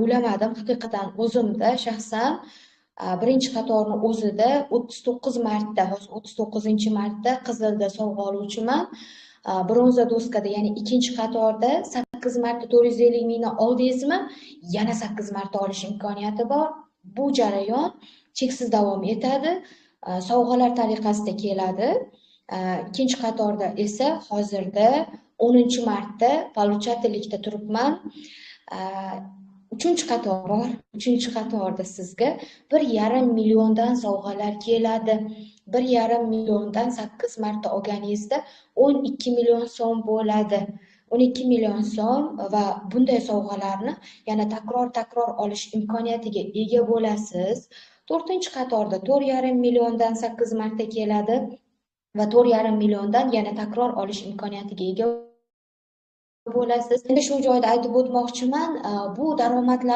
O'ylamadim haqiqatan o'zimda shaxsan birinchi qatorni o'zida 39 marta, hozir 39-marta qizilda sovg'a oluvchiman. Bronza doskada, ya'ni ikkinchi qatorda 8 marta 450 mingdan oldingizmi, yana 8 marta olish imkoniyati bor. Bu jarayon cheksiz davom etadi. Sovg'alar tariqasida keladi. Ikkinchi qatorda esa hozirda 10-marta получатель likda turibman. Uchinchi qator bor. Uchinchi qatorda sizga 1,5 milliondan sovg'alar keladi. 1,5 milliondan 8 marta olganingizda 12 million so'm bo'ladi. 12 million so'm va bunday sovg'alarni yana takror takror olish imkoniyatiga ega bo'lasiz. To'rtinchi qatorda 4,5 milliondan 8 marta keladi va 4,5 milliondan yana takror olish imkoniyatiga ega bo'lasiz. Endi shu joyda aytib o'tmoqchiman, bu daromadlar